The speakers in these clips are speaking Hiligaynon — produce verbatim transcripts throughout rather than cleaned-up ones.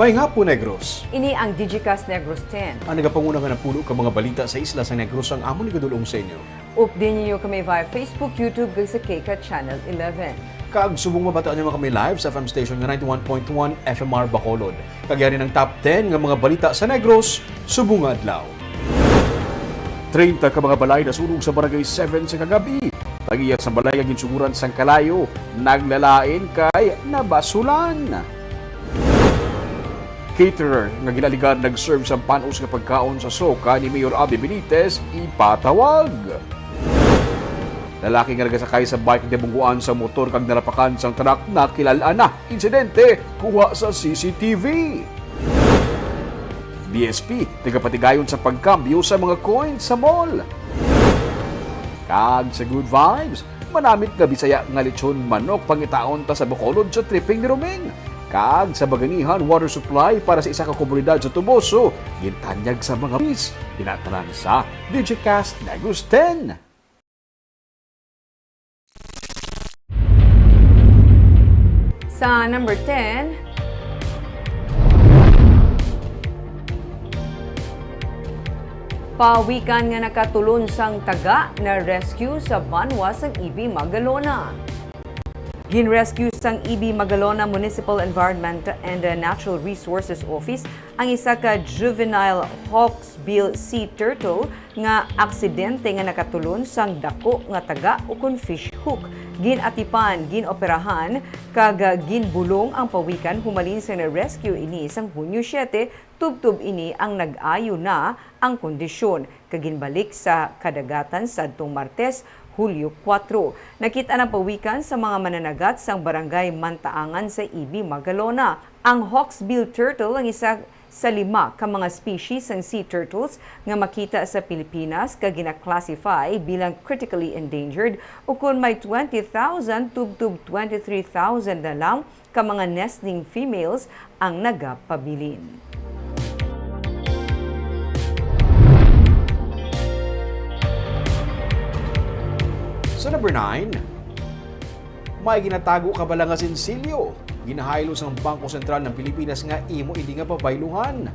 Maayong hapon, Negros. Ini ang Digicast Negros ten. Ang nagapanguna nga napulo ka mga balita sa isla sa Negros ang amon igadul-ong sa inyo. Updi ninyo kami via Facebook, YouTube, kag sa K CAT Channel eleven. Kag subong mabataan nyo kami live sa F M station nga ninety-one point one F M R Bacolod. Kag yari ang top ten nga mga balita sa Negros subong nga adlaw. Treinta ka mga balay nasunog sa Barangay seven sa kagabi. Tag-iya sang balay nga ginsuguran sang kalayo, naglalain kay nabasulan. Caterer nga ginaaligar nag-serve sang panos nga pagkaon sa soka ni Mayor Abby Benitez ipatawag. Lalaki nga nagasakay sa bike nabungguan sa motor kag narapakan sang truck nakilal-an na. Insidente, kuha sa C C T V. B S P, nagapatigayon sa pagkambyo sa mga coins sa mall. Kag sa Good Vibes, manamit nga Bisaya nga lechon manok pangitaon ta sa Bacolod sa tripping ni Roming. Kag sa Baganihan water supply para sa isa ka komunidad sa Toboso, gintanyag sa mga bis. Ina tanan sa Digicast Negros ten. Sa number ten, pawikan nga nakatulon sang taga na-rescue sa banwa sang E B Magalona. Gin-rescue sang E B Magalona Municipal Environment and Natural Resources Office ang isa ka juvenile hawksbill sea turtle nga aksidente nga nakatulon sang dako nga taga ukon fish hook. Gin-atipan, gin-operahan, kag ginbulong ang pawikan humalin sa na-rescue ini sang Hunyo siete, tubtob ini ang nag-ayo na ang kondisyon, kag ginbalik sa kadagatan sadtong Martes, Hulyo kuwatro. Nakit-an ang pawikan sa mga mananagat sang Barangay Mantaangan sa E B Magalona. Ang hawksbill turtle ang isa sa lima ka mga species sang sea turtles nga makita sa Pilipinas kag gina-classify bilang critically endangered, ukon may twenty thousand tubtob twenty-three thousand na lang ka mga nesting females ang nagapabilin. Sa number nine, may ginatago ka bala nga sensilyo? Ginahaylo sang Bangko Sentral ng Pilipinas nga imo ini nga pabayluhan.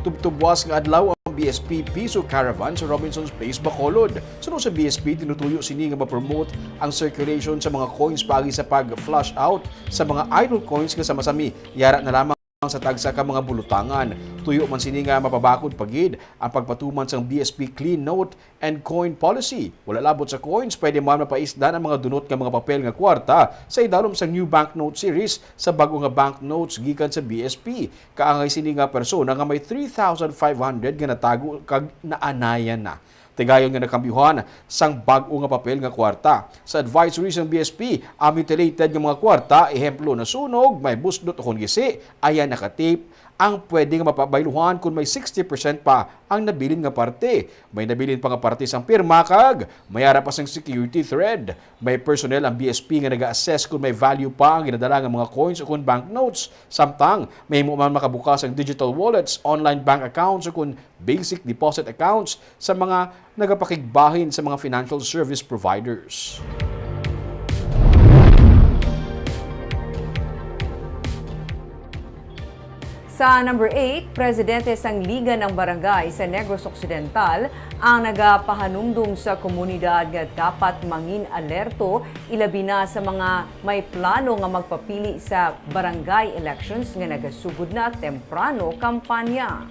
Tubtob buas nga adlaw ang B S P Piso Caravan sa Robinson's Place, Bacolod. Suno sa B S P, tinutuyo sini nga ma-promote ang circulation sa mga coins paagi sa pag-flush out sa mga idle coins nga sama-sami yara na lamang sa tagsa ka mga bulutangan. Tuyo man sini nga mapabakod pa gid ang pagpatuman sang B S P Clean Note and Coin Policy. Wala labot sa coins, pwede man mapaisdan ang mga dunot nga mga papel nga kwarta sa idalom sa New Banknote Series sa bag-o nga banknotes gikan sa B S P. Kaangay sini nga persona nga may three thousand five hundred nga natago kag naanayan na. Tigayon nga nakambyuhan sang bag-o nga papel nga kwarta. Sa advisory sang B S P, ang mutilated nga mga kwarta, ehemplo, nasunog, may busdot o kon gisi, ayan nakatip, ang pwede nga mapabayluhan kon may sixty percent pa ang nabilin nga parte. May nabilin pa nga parte sang pirma kag may ara pa sang security thread. May personnel ang B S P nga naga-assess kon may value pa ang ginadala nga mga coins o kon banknotes. Samtang, mahimo man makabukas ang digital wallets, online bank accounts o kon basic deposit accounts sa mga nagapakigbahin sa mga financial service providers. Sa number eight, presidente sang Liga ng Barangay sa Negros Occidental ang nagapahanumdom sa komunidad nga dapat mangin alerto, ilabi na sa mga may plano nga magpapili sa barangay elections nga nagasugod na temprano kampanya.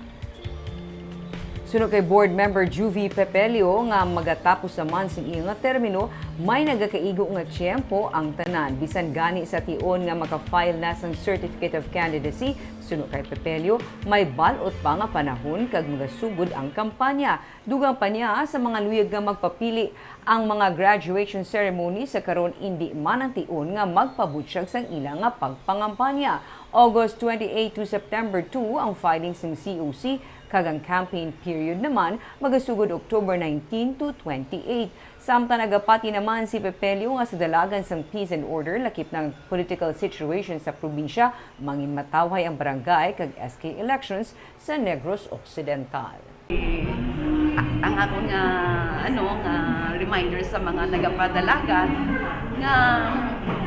Suno kay Board Member Juvie Pepelio nga magatapos naman sing iya nga termino, may nagakaigo nga tiyempo ang tanan. Bisan gani sa tion nga maka-file na sang Certificate of Candidacy, suno kay Pepelio, may bal-ot pa nga panahon kag magasugod ang kampanya. Dugang pa niya, sa mga luyag nga magpapili, ang mga graduation ceremony sa karon indi man ang tion nga magpabutyag sang ila nga pagpangampanya. August twenty-eight to September two ang filing sang C O C, kag ang campaign period naman magasugod October nineteen to twenty-eight. Samtang nagapati naman si Pepelio nga sa dalagan sang peace and order, lakip na ang political situation sa probinsya, mangin matawhay ang barangay kag S K elections sa Negros Occidental. A-, ang akon nga, ano, nga reminder sa mga nagapadalagan nga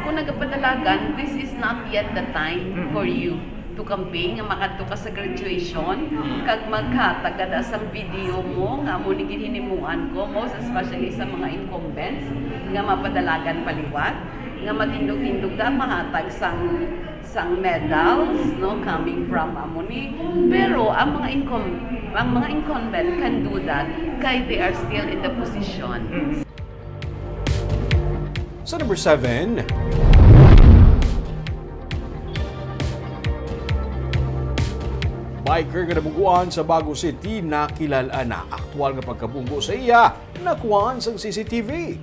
kung nagapadalagan, this is not yet the time Mm. for you To campaign nga makadto ka sa graduation kag maghatag ka da sang video mo nga amo ni ginhinimuan ko, most especially sa mga incumbents nga mapadalagan pa liwat, nga matindog-tindog da mahatag sang sang medals, no, coming from amo ni. Pero ang mga incum ang mga incumbent can do that kay they are still in the position. Sa number seven, biker nga nabungguan sa Bago City nakilal-an na. Aktual nga pagkabunggo sa iya nakuhaan sang C C T V.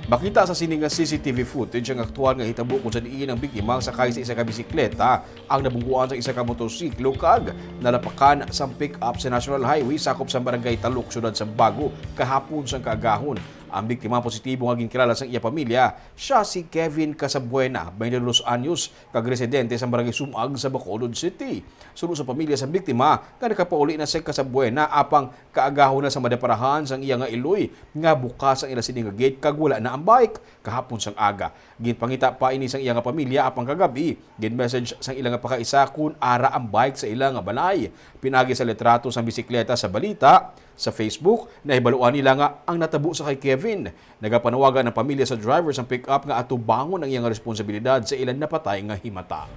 Makita sa sini nga C C T V footage ang aktual nga hitabo kung sa diin ang biktima sakay sa isa ka bisikleta ang nabungguan sa isa ka motorsiklo kag nalapakan sang pick-up sa National Highway sakop sa Barangay Talok, Siyudad sa Bago, kahapon sang kaagahon. Ang biktima positibo nga ginkilala sang iya pamilya, siya si Kevin Casabuena, twenty-two anyos, kag residente sa Barangay Sumag sa Bacolod City. Suno sa pamilya sa biktima, nga nakapauli na si Casabuena, apang kaagahon na sa madaparahan sang iya nga iloy nga bukas ang ila sini nga gate kag wala na ang bike kahapon sang aga. Ginpangita pa ini sang iya nga pamilya, apang kagab-i, gin-message sang ila nga pakaisa kon ara ang bike sa ila nga balay. Pinaagi sa litrato sang bisikleta sa balita sa Facebook, nahibaluan nila nga ang natabo sa kay Kevin. Nagapanawagan ang pamilya sa driver sang pick-up nga atubangon ang iyang responsibilidad sa ilang napatay nga himata.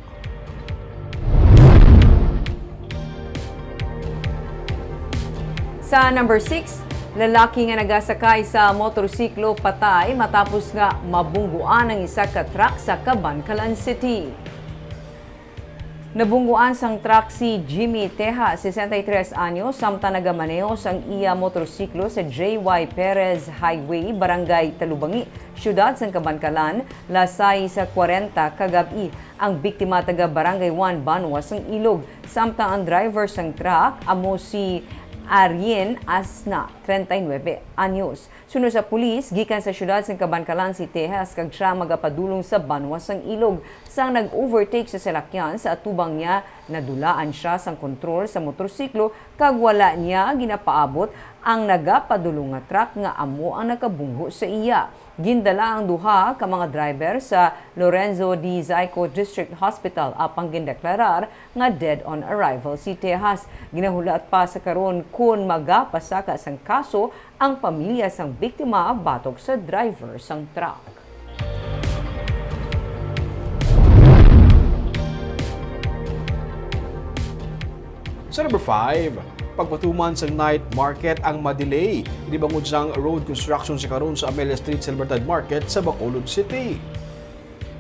Sa number six, lalaki nga nagasakay sa motorsiklo patay matapos nga mabungguan ang isa ka truck sa Kabankalan City. Nabungguan sang truck si Jimmy Teja, sesenta y tres anyos, samtang nagamaneho sang iya motorsiklo sa J Y Perez Highway, Barangay Talubangi, siyudad sang Kabankalan, lasay sa kwarenta kagab-i. Ang biktima taga Barangay One, Banwa sang Ilog, samtang ang driver sang truck amo si Arien Asna, treinta y nueve anyos. Suno sa pulis, gikan sa siyudad sang Kabankalan si Tejas kag siya magapadulong sa Banwa sang Ilog. Sang nag-overtake sa salakyan, sa atubang niya, nadulaan siya sang kontrol sa motorsiklo kag wala niya ginapaabot ang nagapadulong nga truck nga amo ang nakabunggo sa iya. Gindala ang duha ka mga driver sa Lorenzo D. Zayco District Hospital apang gindeklarar nga dead on arrival si Tejas. Ginahulat pa sa karon kon magapasaka sang kaso ang pamilya sang biktima batok sa driver sang truck. Sa number five, pagpatuman sang night market ang ma-delay. Ini bangod sang road construction sa karon sa Amelia Street sa Libertad Market sa Bacolod City.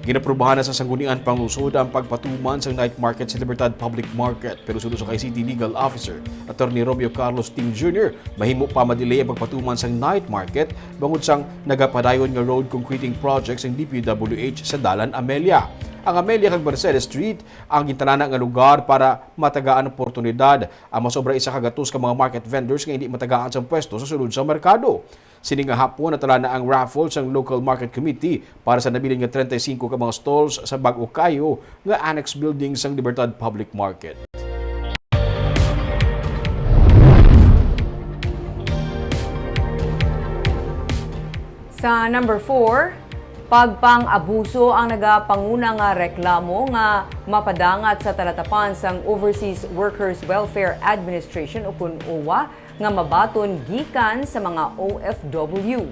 Ginaprubahan na sa Sangguniang Panglungsod ang pagpatuman sang night market sa Libertad Public Market, pero suno sa kay City Legal Officer Attorney Romeo Carlos Ting Junior, mahimo pa ma-delay ang pagpatuman sang night market bangod sang nagapadayon nga road concreting project sang D P W H sa Dalan Amelia. Ang Amelia kag Mercedes Street ang gintalana nga lugar para matagaan ang oportunidad ang masobra isa ka gatos ka mga market vendors nga hindi matagaan sang pwesto sa sulod sang merkado. Sini nga hapon, natalana ang raffle sang Local Market Committee para sa nabilin nga treinta y cinco ka mga stalls sa bag-o kaayo nga annex building sang Libertad Public Market. Sa number four, pagpang-abuso ang nagapanguna nga reklamo nga mapadangat sa talatapan sang Overseas Workers Welfare Administration, ukon OWWA, nga mabaton gikan sa mga O F W.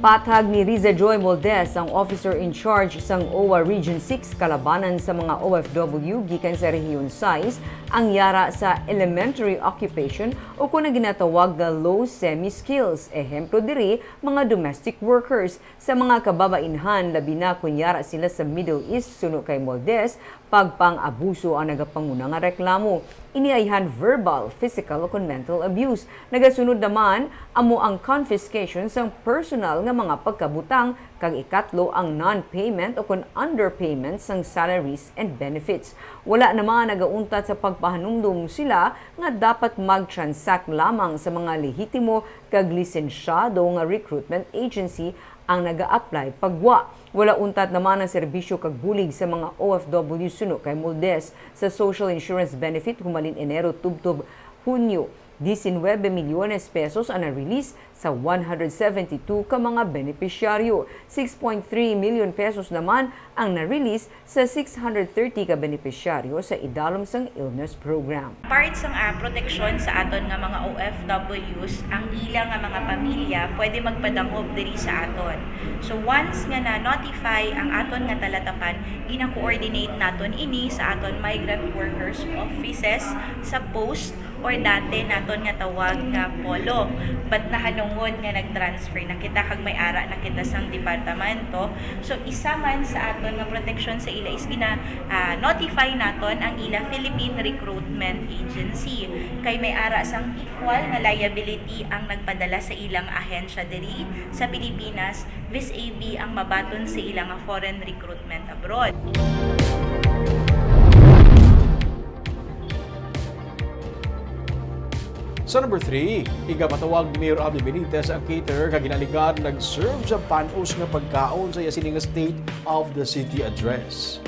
Patag ni Riza Joy Moldes, ang officer in charge sang OWWA Region six, kalabanan sa mga O F W gikan sa Rehiyon sais, ang yara sa elementary occupation o kon ang ginatawag nga low semi-skills, ehemplo diri, mga domestic workers. Sa mga kababainhan, labi na kon yara sila sa Middle East, suno kay Moldes, pagpang-abuso ang nagapanguna nga reklamo. Ini ayhan verbal, physical, o kon mental abuse. Nagasunod naman, amo ang confiscation sang personal nga mga pagkabutang, kag ikatlo ang non-payment o kon underpayment sang salaries and benefits. Wala naman nagauntat sa pagpahanumdom sila nga dapat mag-transact lamang sa mga lehitimo kag lisensyado nga recruitment agency ang naga-apply pa gwa. Wala untat naman ang serbisyo kag bulig sa mga O F W suno kay Moldes sa social insurance benefit humalin Enero tubtob Hunyo. Diecinueve milyones pesos ang na-release sa one hundred seventy-two ka mga benepisyaryo. Six point three million pesos naman ang na-release sa six hundred thirty ka benepisyaryo sa idalom sang illness program. Part sang, ah, proteksyon sa aton nga mga O F Ws, ang ila nga mga pamilya pwede magpadangop diri sa aton. So, once nga na-notify ang aton nga talatapan, gina-coordinate naton ini sa aton migrant workers offices sa post or dati naton nga tawag nga polo. But nahanungod nga nag-transfer na kita kag may ara na kita sang departamento, so isa man sa aton nga proteksyon sa ila is gina, ah, notify naton ang ila Philippine Recruitment Agency. Kay may ara sang equal nga liability ang nagpadala sa ilang ahensya diri sa Pilipinas vis-a-vis ang mabaton sa ila nga foreign recruitment abroad. Sa number three, igapatawag ni Mayor Albee Benitez ang caterer nga ginaalegar nag-serve sa panos nga pagkaon sa iya sini nga State of the City Address.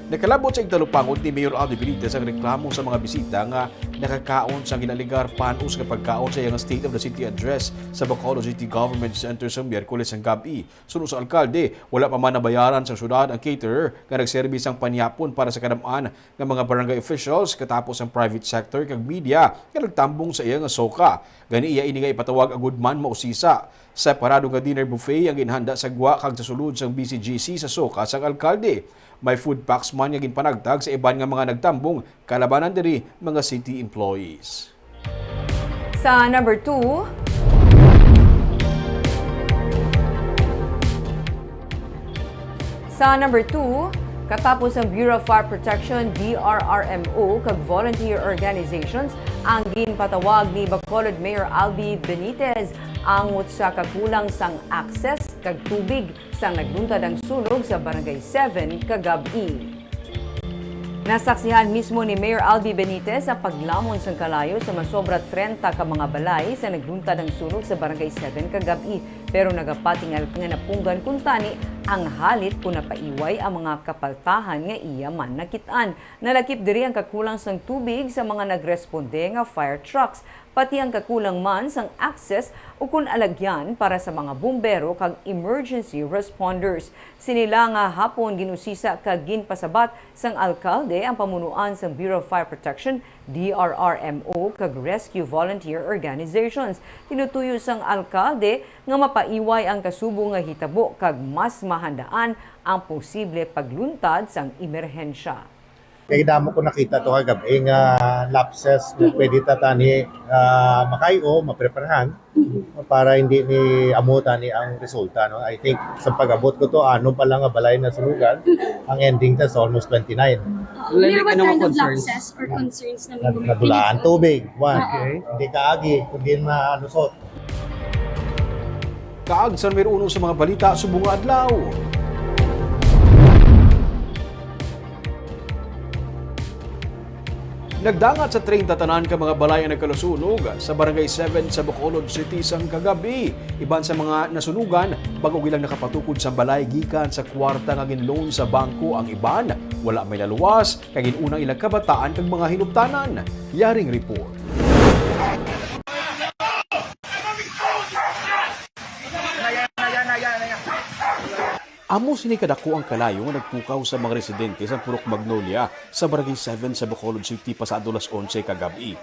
Nakalabot sa igtalupangod ni Mayor Albee Benitez ang reklamo sa mga bisita nga nakakaon sa ginaalegar panos nga pagkaon sa iyang State of the City Address sa Bacolod City Government Center sa Miyerkules sang gab-i. Suno sa alkalde, wala pa man nabayaran sa syudad ang caterer nga nagserbi sang panyapon para sa kadam-an nga mga barangay officials, katapos ang private sector kag media nga nagtambong sa iya nga SOCA. Gani iya ini nga ipatawag agud man mausisa. Separado nga dinner buffet ang ginhanda sa gwa kag sa sulod sang B C G C sa SOCA sang alkalde. May food packs man nga ginpanagtag sa iban nga mga nagtambong, kalabanan diri mga city employees. Sa number two, sa number two, katapos ang Bureau of Fire Protection, B R R M O, kag volunteer organizations ang ginpatawag ni Bacolod Mayor Albee Benitez angot sa kakulang sang access kag tubig sang nagluntad ang sunog sa Barangay seven kagab-i. Nasaksihan mismo ni Mayor Albee Benitez ang paglamon sang kalayo sa masobra trenta ka mga balay sa nagluntad ang sunog sa Barangay seven kagab-i, pero nagapatingal nga napunggan kuntani ang halit kon napaiway ang mga kapaltahan nga iya man nakit-an. Nalakip diri ang kakulang sang tubig sa mga nagresponde nga fire trucks, pati ang kakulang man sang access ukon alagyan para sa mga bumbero kag emergency responders. Sini la nga hapon gin-usisa kag ginpasabat sang alkalde ang pamunuan sang Bureau of Fire Protection, B R R M O, kag rescue volunteer organizations. Tinutuyo sang alkalde nga mapaiway ang kasubong nga hitabo kag mas mahandaan ang posible pagluntad sang emerhensya. Kay damo ko nakita to kagab-i nga lapses nga pwede ta tani, ah, makay-o, mapreparahan para hindi ni amo tani ang resulta, no? I think sa pag-abot ko to, ano pa lang nga balay na sunugan, ang ending ta sa almost twenty-nine. Uh, Mayor, what kind of lapses or concerns na may Nadulaan tubig, one. Okay. Hindi kaagi, kundi malusot. Kaag sa numero uno sa mga balita subong nga adlaw. Nagdangat sa treinta tanan ka mga balay ang nagkasunog sa Barangay seven sa Bacolod City sang kagab-i. Iban sa mga nasunugan, bag-o lang nakapatukod sang balay gikan sa kwarta nga gin-loan sa bangko. Ang iban, wala may naluwas, kay gin-una ang ilang kabataan kag mga hinubtanan. Yaring report. Amo sini kadako ang kalayo nga nagpukaw sa mga residente sa Purok Magnolia sa Barangay seven sa Bacolod City pasado las onse kagab-i.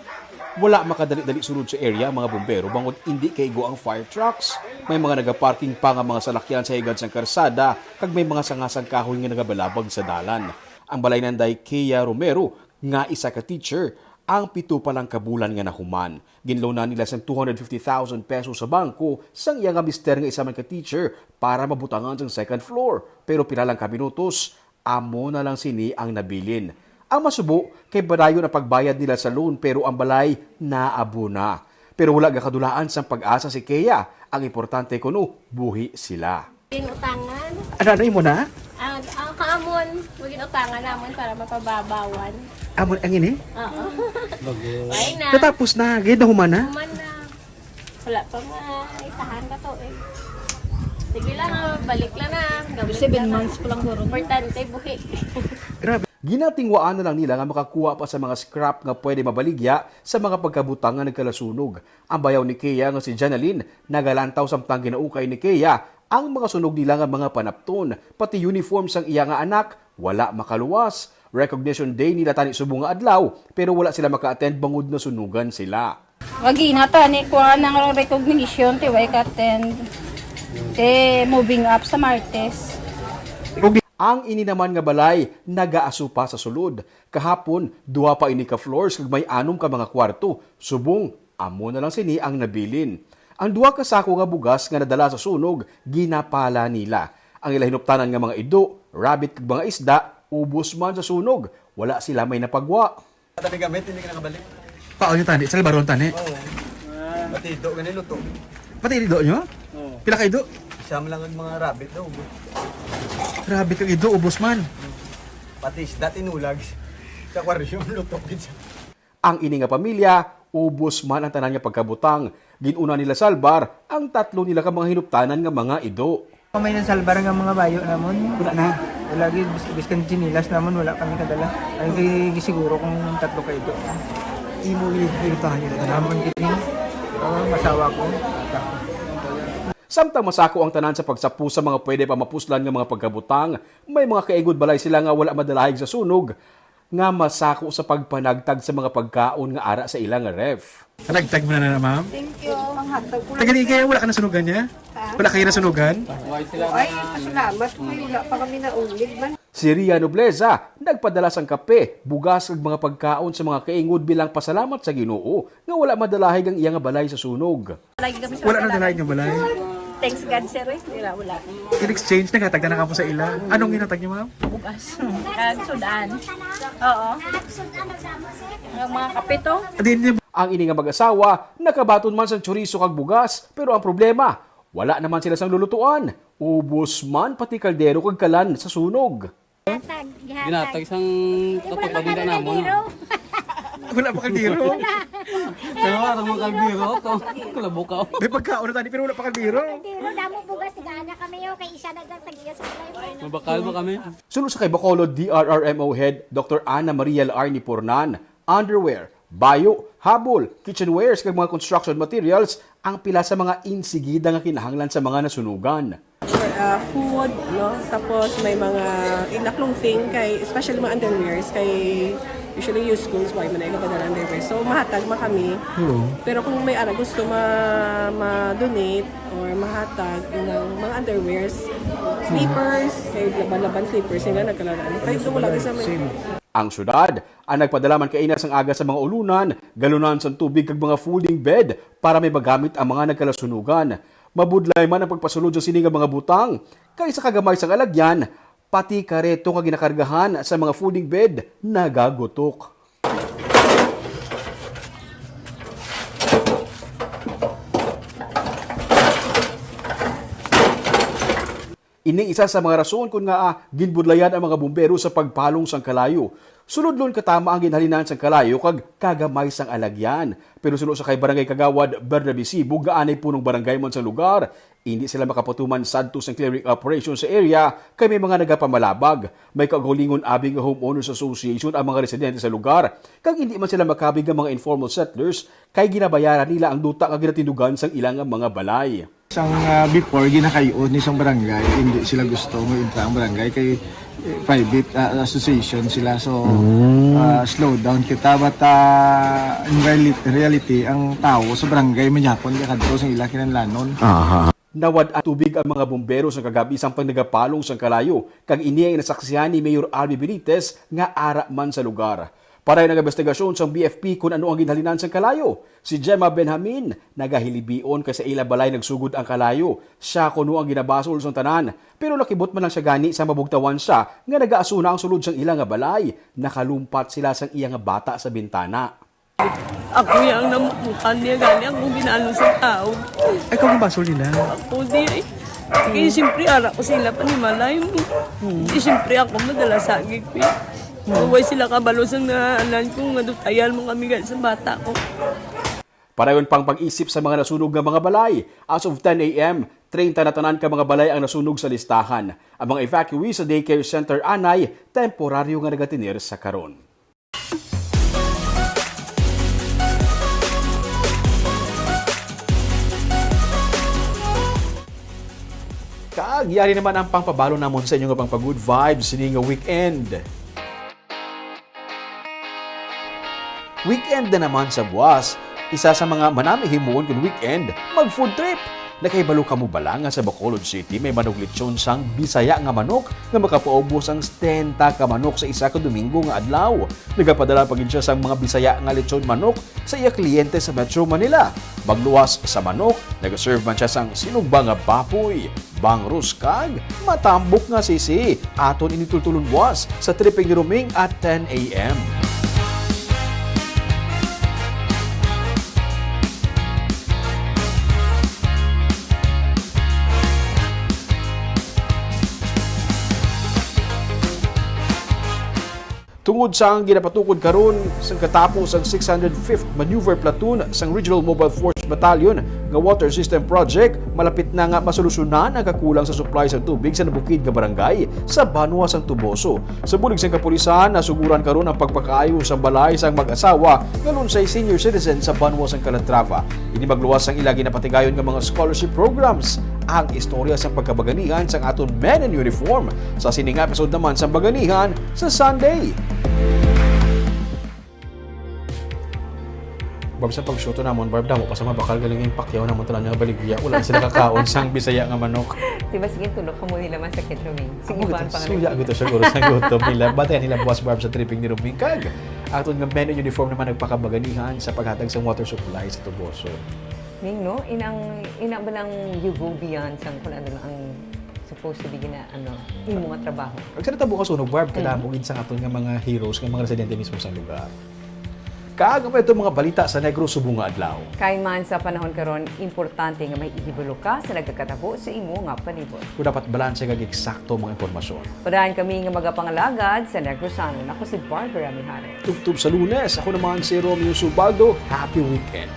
Wala makadali-dali sulod sa area ang mga bumbero bangod indi kaigo ang fire trucks. May mga nagaparking pa nga mga salakyan sa higad sang karsada kag may mga sanga sang kahoy nga nagabalabag sa dalan. Ang balay nanday Kea Romero nga isa ka teacher, ang pito pa lang ka bulan nga nahuman. Ginloanan nila sang two hundred fifty thousand pesos sa bangko sang iya nga mister nga isa man ka teacher para mabutangan sang second floor. Pero pila lang ka minutos, amo na lang sini ang nabilin. Ang masubo kay padayon ang pagbayad nila sa loan pero ang balay naabo na. Pero wala gakadulaan sang pag-asa si Kea. Ang importante kuno, buhi sila. Ginutangan. Ano, ano imo na? Ang, ang kaamon, ginutangan namon para mapababawan. Amon ang ini? Oo. Wala na. Natapos na, gid nahuman na? Human na. Wala pa nga, isahan ka to eh. Sige lang, ah, balik lang na. Seven months pa lang guro. Importante, buhi. Grabe. Ginatingwaan na lang nila nga makakuha pa sa mga scrap nga pwede mabaligya sa mga pagkabutang nga nagkalasunog. Ang bayaw ni Kea nga si Janalyn nagalantaw samtang ginaukay ni Kea ang mga sunog nila nga mga panapton, pati uniform sang iya nga anak wala makaluwas. Recognition Day nila tani subong nga adlaw, pero wala sila maka-attend bangod nasunugan sila. Wagi na tani kuha ng recognition, ti way ka attend. Te moving up sa Martes. Ang ini naman nga balay nagaaso pa sa sulod. Kahapon, duha pa ini ka floors kag may anom ka mga kwarto. Subong, amo na lang sini ang nabilin. Ang duha ka sako nga bugas nga nadala sa sunog, ginapala nila. Ang ila hinuptanan nga mga ido, rabbit kag mga isda, ubos man sa sunog. Wala sila may napagwa. Tani gamit, hindi ka nakabalik. Pao niyo tani, salbaron tani. Oo. Pati ido, gani luto. Pati ido niyo? Oo. Pila ka ido? Siya man lang ang mga rabbit daw. Rabbit kag ido, ubos man. Pati isda tinulag. Sa aquarium, luto gid siya. Ang ini nga pamilya, ubos man ang tanan nga pagkabutang. Gin-una nila salbar ang tatlo nila ka mga hinuptanan nga mga ido. May nasalbar nga mga bayo namon. Wala na. Wala gid, bis-, biskan tsinelas namon, wala kami kadala. Ay, gi-, gisiguro kung tatlo ka ido. Imo i-, ibitahan nila. Namon gid ni, oh, masawa ko. Samtang masako ang tanan sa pagsapo sa mga pwede pa mapuslan nga mga pagkabutang, may mga kaingod balay sila nga wala madalahig sa sunog nga masako sa pagpanagtag sa mga pagkaon nga ara sa ila nga ref. Panagtag mo na na, ma'am? Thank you. Panghatag ko lang. Taga ni kaya wala ka nasunugan niya? Ha? Wala kayo nasunugan? Ay, pasalamat ko, wala pa kami naulid man. Si Ria Nobleza nagpadala sang kape, bugas, ug mga pagkaon sa mga kaingod bilang pasalamat sa Ginoo nga wala madalahig ang iya nga balay sa sunog. Lagi kami sa Wala na hotel. Dalaig nga balay. Thanks God, sir, eh. Wala, wala. In exchange, naghatag na na kamo sa ila. Anong ginhatag niyo, ma'am? Bugas. Kag sudan. Oo. Ang mga kape to. Di niya Ang ini nga mag-asawa nakabaton man sang chorizo kag bugas, pero ang problema, wala naman sila sang lulutuan. Ubos man pati kaldero kag kalan sa sunog. Gihatag, gihatag. Ginatag sang Di, wala kapagpabida pa namon. Kaldero. Wala pa kaldero. Pero wala mo kaldero to. Kalabukaw. May pagkaon na tani, pero wala pa kaldero. Kaldero, damo bugas, tigaan na kami, oh, kay isa na lang tag-iya sa balay mo. Mabakal ba kami? Suno sa kay Bacolod D R R M O Head, Doctor Ana Maria Laarni Pornan, underwear, bayo, habol, kitchenwares, kag mga construction materials ang pila sa mga insigida nga kinahanglan sa mga nasunugan. For, uh, food, no? Tapos may mga ila clothing, kay, especially mga underwears, kay usually yung schools, why man ay nagpadala underwear. So, mahatag man kami. Oo. Pero kung may ara gusto ma-, ma-donate or mahatag ng mga underwears, slippers, kay laban-laban slippers, sila nagkalalaan. Kay doon wala sa may Ang syudad ang nagpadala man kaina sang aga sa mga ulunan, galunan sang tubig kag mga folding bed para may magamit ang mga nagkalasunugan. Mabudlay man ang pagpasulod sa sini nga mga butang, kay sa kagamay sang alagyan, pati kareto nga ginakargahan sa mga folding bed nagagutok. Ini isa sa mga rason kon ngaa ginbudlayan ang mga bumbero sa pagpalong sang kalayo. Sulodlon katama ang ginhalinan sang kalayo kag kagamay sang alagyan. Pero suno sa kay Barangay Kagawad Bernabe Sibog nga anay punong barangay man sa lugar, hindi sila makapatuman sadto sang clearing operation sa area kay may mga nagapamalabag. May kaugalingon abi nga homeowners association ang mga residente sa lugar, kag hindi man sila makabig nga mga informal settlers kay ginabayaran nila ang duta nga ginatindugan sang ilang mga balay. Sang, ah, before, ginakay-on ni sang barangay, hindi sila gusto mo intra ang barangay kay, eh, private, ah, association sila. So, ah, slow down kita. But, ah, in reali-, reality, ang tawo sa barangay, manyapon ka kadto sa ila kinahanglanon. Aha. Nawad-an tubig ang mga bumbero sa kagabi samtang nagapalong sang kalayo, kag ini ang nasaksihan ni Mayor Albi Benitez nga ara man sa lugar. Para ang investigasyon sang B F P kung ano ang ginhalinan sang kalayo, si Gemma Benjamin nagahilibion kay sa ila balay nagsugod ang kalayo. Siya kuno ang ginabasol sang tanan, pero nakibot man lang siya gani sa mabugtawan siya nga nagaasuna ang sulod sang ila nga balay. Nakalumpat sila sang iya nga bata sa bintana. Ako yang namukuhan niya gani, ako ginano sa tao. Ay, kung basol nila? Ako di ay. Kaya siyempre, ara ko sila panimalay mo. Di siyempre ako madala sa agig ko. Way sila kabalo sa naanan ko nga dutayan mo kami gani sa bata ko. Padayon pang pag-isip sa mga nasunog nga mga balay. As of ten A M, Treinta na tanan ka mga balay ang nasunog sa listahan. Ang mga evacuees sa daycare center anay temporaryo nga nagatener sa karon. Kag yari naman ang pangpabalo namon sa inyo nga pangpa-good vibes sini nga weekend. Weekend na naman sa buwas. Isa sa mga manami himuon kun weekend, mag-food trip. Nakahibalo kamo bala nga sa Bacolod City may manug lechon sang Bisaya nga manok nga makapaubos sang setenta ka manok sa isa ka Domingo nga adlaw? Nagapadala pa gid siya sang mga Bisaya nga lechon manok sa iya kliyente sa Metro Manila. Magluwas sa manok, nagaserve man siya sang sinugba nga baboy, bangrus kag matambok nga sisi. Aton ini tultulon buwas sa Tripping ni Roming at ten a m. Tungod sang ginapatukod karon sang katapo sang six hundred fifth Maneuver Platoon sang Regional Mobile Force Battalion nga Water System Project, malapit na nga masolusyonan ang kakulang sa supply sa tubig sa nabukid nga barangay sa banwa sang Toboso. Sa bulig sang kapulisan, nasuguran karon ang pagpakaayo sang balay sang mag-asawa nga lunsay senior citizen sa banwa sang Calatrava. Ini magluwas sang ila ginapatigayon nga mga scholarship programs. Ang istorya sang pagkabaganihan sang aton Men in Uniform sa sining episode naman sang Baganihan sa Sunday. Barb, sa pag-shoot namon, Barb, damo pa sa mabakal galing yung pakyaw namon tanan nga baligya. Wala sila kakaon sang Bisaya nga manok. Di ba, sige, tulog ka muna naman sa kitchen. Sige, Amo pa kita, ang pangalan suya ko. Gito siya, guro, sa gutom nila. Batayan nila buwas, Barb, sa tripping ni Roming. Kag aton nga Men in Uniform naman nagpakabaganihan sa paghatag sang water supply sa Toboso. Ning, no? Inang, ina ba lang you go beyond sang kung ano lang ang supposed to be gina, ano, imo nga trabaho? Ag sa natabo ka sunog, Barb, Mm. kadamo gid sa aton nga mga heroes nga mga residente mismo sa lugar. Kag ang ito mga balita sa Negros subong nga adlaw. Kay man sa panahon karon, importante nga may ihibalo ka sa nagakatabo sa imo nga palibot. Kung dapat balanse kag eksakto mga impormasyon. Padayon kami nga magapangalagad sa Negros Sunday. Ako si Barbara Mijares. Tubtob sa Lunes, ako naman si Romeo Subaldo. Happy weekend.